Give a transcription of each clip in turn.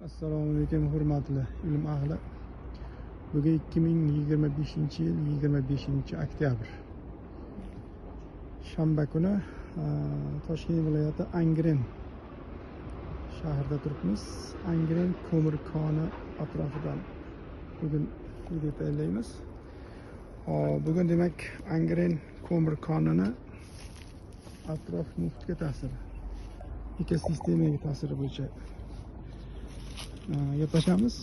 Assalomu alaykum hurmatli ilm ahli. Bugun 2025-yil 25 oktyabr. Shanba kuni Toshkent viloyati Angren shahrida turibmiz. Angren ko'mir koni atrofidan bugun video tayyorlaymiz. Bugun demak Angren ko'mir konini atrof muhitga ta'siri, ekosistemaga ta'siri bo'yicha gaplashamiz.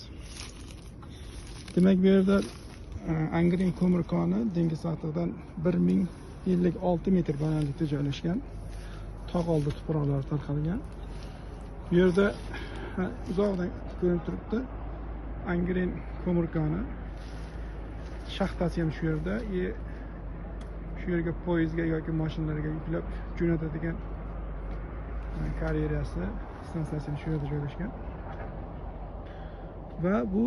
Demak, bu yerda Angren ko'mir koni dengiz sathidan 1056 metr balandlikda joylashgan. Tog' oldi tuproqlari tarqalgan. Bu yerda uzoqdan ko'rinib turibdi Angren ko'mir koni. Shaxtasi ham shu yerda. Shu yerga poyezdga yoki mashinalarga yuklab jo'natadigan karyerasi, stansiyasi ham shu yerda joylashgan. Va bu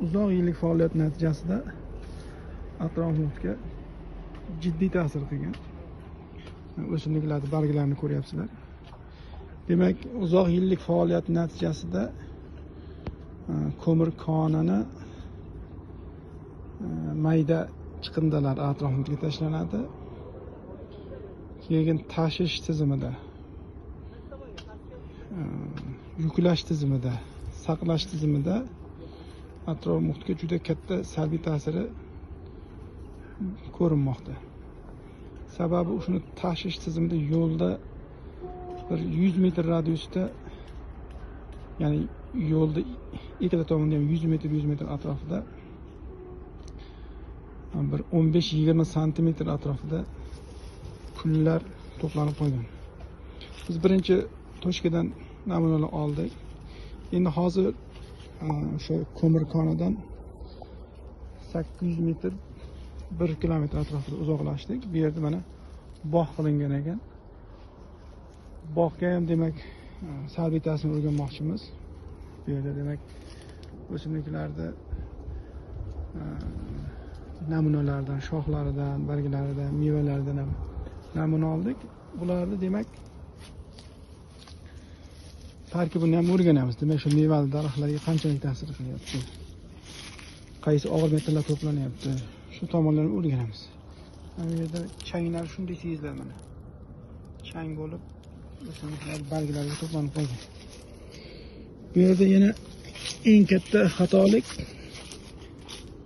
uzoq yillik faoliyat natijasida atrof muhitga jiddiy ta'sir qilgan. O'simliklarni barglarini ko'ryapsizlar. Demak, uzoq yillik faoliyat natijasida ko'mir konini mayda chiqindilar atrof muhitga tashlanadi. Keyin tashish tizimida, yuklash tizimida, saqlash tizimida atrof muhitga juda katta salbiy ta'siri ko'rinmoqda. Sababi shuni tashish tizimida yo'lda bir 100 metr radiusda, ya'ni yo'lda ikkala tomonda ham 100 metr 100 metr atrofida bir 15-20 santimetr atrofida kullar to'planib qolgan. Biz birinchi точка dan namunalar oldik. Endi hozir o'sha ko'mir konidan 800 metr, 1 kilometr atrofida uzoqlashdik. Bu yerda mana bog' qilingan ekan. Bog'ga ham demak salbiy ta'sirini o'rganmoqchimiz. Bu yerda demak o'simliklarni namunalardan, shoxlaridan, barglaridan, mevalaridan ham namuna oldik. Bularni demak tarkibini ham o'rganamiz. Demak, shu mevali daraxtlarga qanchalik ta'sir qilyapti? Qaysi og'ir metallar to'planyapti? Shu tomonlarni o'rganamiz. Mana bu yerda changlar shunday seziladi mana. Chang bo'lib o'simliklar barglariga to'planib qolgan. Bu yerda yana eng katta xatolik,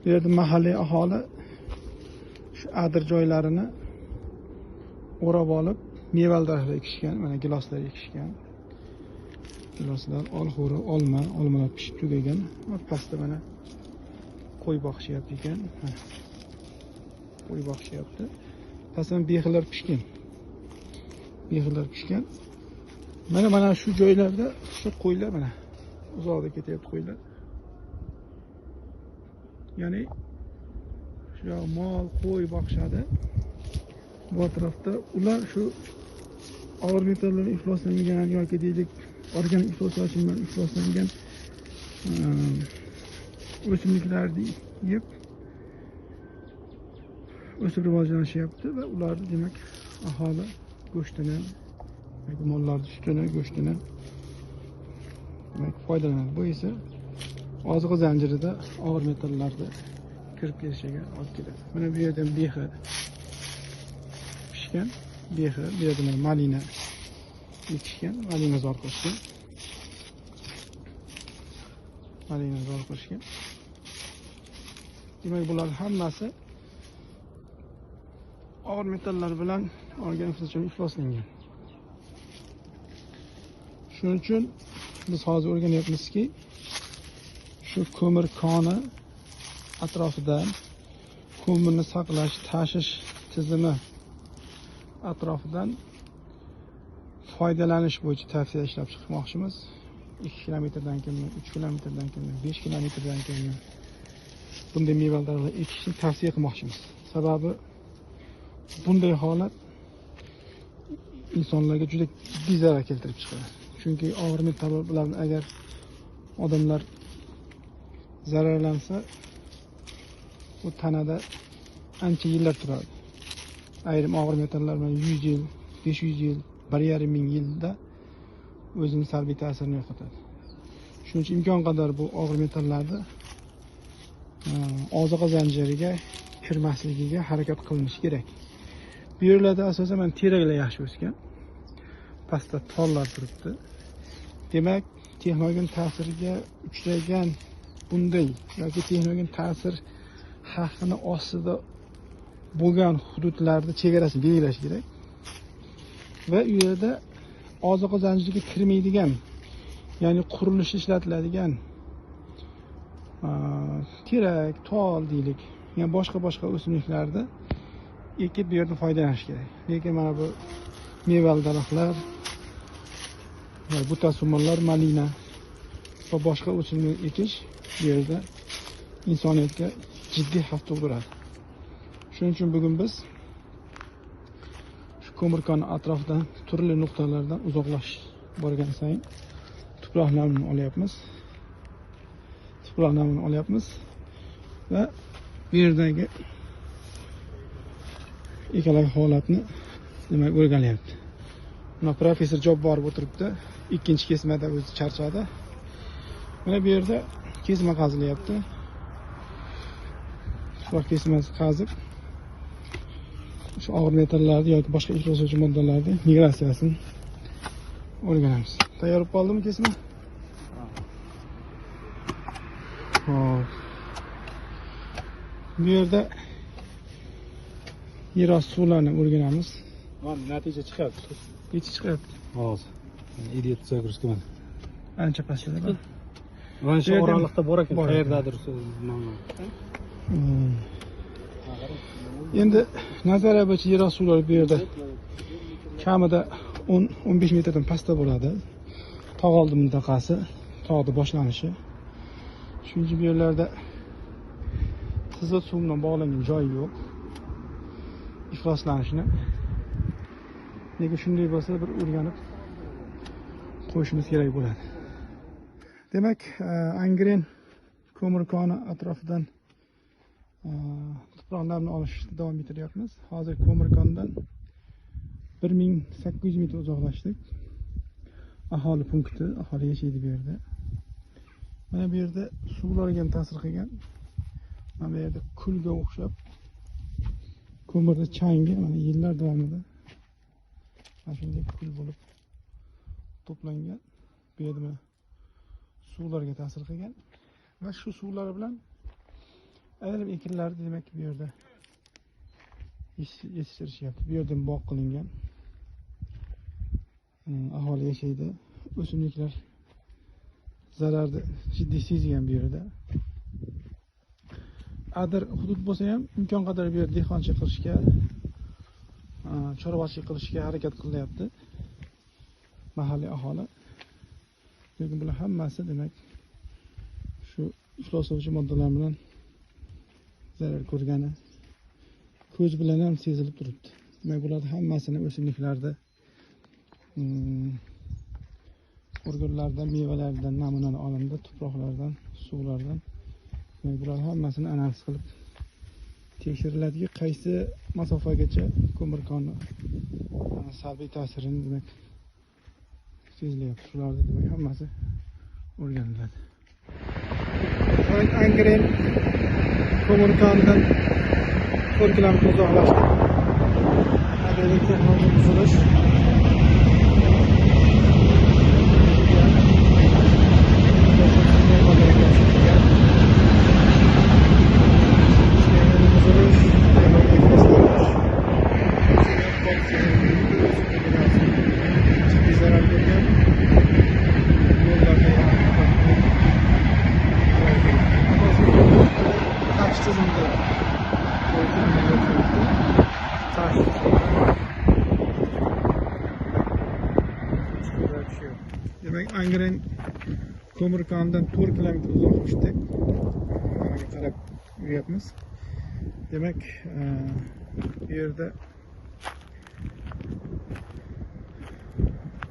bu yerda mahalliy aholi shu adir joylarini o'rab olib mevali daraxtlar ekishgan, mana giloslar ekishgan. Giloslar, olxo'ri, olma, olmalar pishib tugagan. Pastda mana qo'y boqishyapti ekan. Mana qo'y boqishyapti. Pastdan bexillar pishgan. Bexillar pishgan. Mana shu joylarda shu qo'ylar mana uzoqda ketyapti qo'ylar. Ya'ni shu yoq mol, qo'y boqishadi. Bu atrofda ular shu og'ir metallar ifloslangan yoki deylik organik ifloslovchi bilan ifloslangan o'simliklarni yeb o'sib rivojlanishyapti va ularni demak aholi go'shtini yoki mollarni sutini, go'shtini demak foydalanadi. Bu esa oziqa zanjirida og'ir metallarni kirib kelishiga olib keladi. Mana bu yerda bexi pishgan, bexi, bu yerda mana malina ekishgan, malina zor qilishgan. Malina zor qilishgan. Demak, bular hammasi og'ir metallar bilan organik ifloslangan. Shuning uchun biz hozir o'rganyapmizki, shu ko'mir koni atrofidan ko'mirni saqlash, tashish tizimi atrofidan foydalanish bo'yicha tavsiya ishlab chiqmoqchimiz. 2 kilometrdan keyin, 3 kilometrdan keyin, 5 kilometrdan keyin bunday mevali daraxtlar ekishni tavsiya qilmoqchimiz. Sababi bunday holat insonlarga juda jiddiy zarar keltirib chiqaradi. Chunki og'ir metallar bilan agar odamlar zararlansa, u tanada ancha yillar turadi. Ayrim og'ir metallar bilan 100 yil, 500 yil, 1,5 ming yilda o'zini salbiy ta'sirini yo'qotadi. Shuning uchun imkon qadar bu og'ir metallarni oziqa zanjiriga kirmasligiga harakat qilinishi kerak. Bu yerlarda asosan mana teraklar yaxshi o'sgan. Pastda tollar turibdi. Demak, texnogen ta'siriga uchragan bunday yoki texnogen ta'sir xavfini ostida bo'lgan hududlarda chegarasini belgilash kerak. Va u yerda oziqa zanjiriga kirmaydigan, ya'ni qurilish ishlatiladigan terak, tol deylik, ya'ni boshqa o'simliklarni ekib bu yerda foydalanish kerak. Lekin mana bu mevali daraxtlar, butasumonlar, malina va boshqa o'simlik ekish bu yerda insoniyatga jiddiy xavf tug'diradi. Shuning uchun bugun biz shu ko'mir koni atrofidan turli nuqtalardan uzoqlashib borgan sayin tuproq namini olyapmiz. Tuproq namini olyapmiz va bu yerdagi ekologik holatni demak o'rganyapti. Mana professor Jabborov o'tiribdi. Ikkinchi kesmada o'zi charchadi. Mana bu yerda kesma qazilyapti. Tuproq kesmasi qazib shu og'ir metallarni yoki boshqa ifloslovchi moddalarni migratsiyasini o'rganamiz. Tayyor bo'lib qoldimi kesma? Xo'p. Bu yerda yer osti suvlarni o'rganamiz. Mana natija chiqyapti. Necha chiqyapti? Hozir. 7 загрузка mana. Ancha pastda. Mana shu oraliqda bor ekan, qayerdadir ma'lum. Endi nazariya bo'yicha yer osti suvlari bu yerda kamida 10-15 metrdan pastda bo'ladi. Tog' oldi mintaqasi, tog'ni boshlanishi. Shuning uchun bu yerlarda qizil suv bilan bog'langan joyi yo'q. Ifloslanishni. Lekin shunday bo'lsa bir o'rganib qo'yishimiz kerak bo'ladi. Demak, Angren ko'mir koni atrofidan tuproqlarni olishni davom ettiryapmiz. Hozir ko'mir konidan 1800 metr uzoqlashdik. Aholi punkti, aholi yashaydi bu yerda. Mana bu yerda suvlarga ham ta'sir qilgan. Mana bu yerda kulga o'xshab ko'mirni changi mana yillar davomida mana shunday kul bo'lib to'plangan. Bu yerda mana suvlarga ta'sir qilgan va shu suvlar bilan ayrim ekinlarni demak bu yerda yetishtirishyapti. Bu yerdan bog' qilingan. Aholi yashaydi. O'simliklar zararni jiddiy sezgan bu yerda. Adir hudud bo'lsa ham imkon qadar bu yerda dehqonchilik qilishga, chorvachilik qilishga harakat qilyapti mahalliy aholi. Lekin bular hammasi demak shu ifloslovchi moddalar bilan zarar ko'rgani ko'z bilan ham sezilib turibdi. Demak, bularning hammasini o'simliklarda, organlardan, mevalardan namunalar olindi, tuproqlardan, suvlardan. Demak, bular hammasini analiz qilib tekshiriladiki, qaysi masofagacha ko'mir koni salbiy ta'sirini demak sezilyapti. Shularni demak hammasi o'rganiladi. Demak, Angren ko'mir konidan 4 kilometr uzoqlashdik. Angren texnologik buzilish. Ciddi zarar görgen. Yollarda taş tizimde taş demak, Angren ko'mir konidan 4 kilometr uzoqlashdik. Qarab yuribmiz. Demak, bu yerda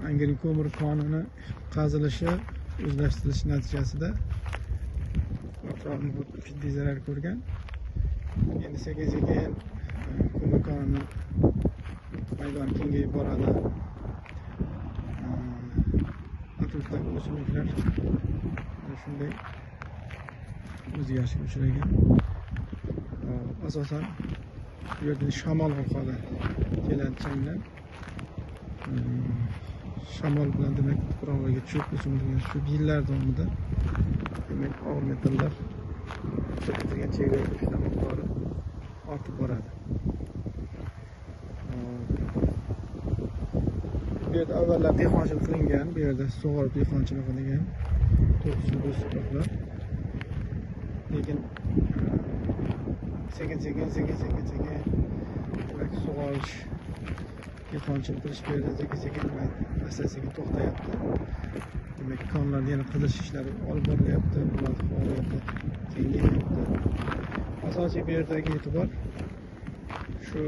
Angren ko'mir konini qazilishi, o'zlashtirilishi natijasida atrof muhit jiddiy zarar ko'rgan. Endi sekin-sekin ko'mir konini maydoni kengayib boradi. Atrofdagi o'simliklar mana shunday o'zgarishga uchragan. Asosan bu yerda shamol orqali keladi changlar. Shamol bilan demak tuproqlarga tushib, o'simliklarga tushib, yillar davomida demak og'ir metallar kirgan chegaraga tushgan miqdori ortib boradi. Bu yerda avvallar dehqonchilik qilingan, bu yerda sug'orib dehqonchilik qilingan, to'q suv tuproqlar. Lekin sekin demak sug'orish, dehqonchilik qilish bu yerda sekin asta-sekin to'xtayapti. Demak, konlarni yana qidirish ishlari olib borilyapti, ular faoliyati kengayyapti. Asosiy bu yerdagi e'tibor shu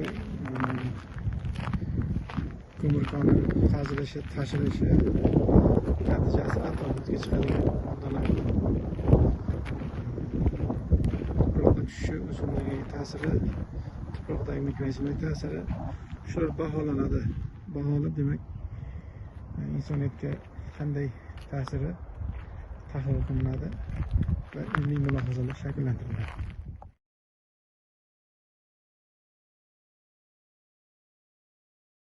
ko'mir koni qazilishi, tashilishi natijasi atrofimizga chiqadigan moddalar tuproqqa tushishi, o'simliklarga ta'siri, tuproqdagi mikroorganizmlarga ta'siri, shular baholanadi. Baholab demak insoniyatga qanday ta'siri tahlil qilinadi va ilmiy mulohazalar shakllantiriladi.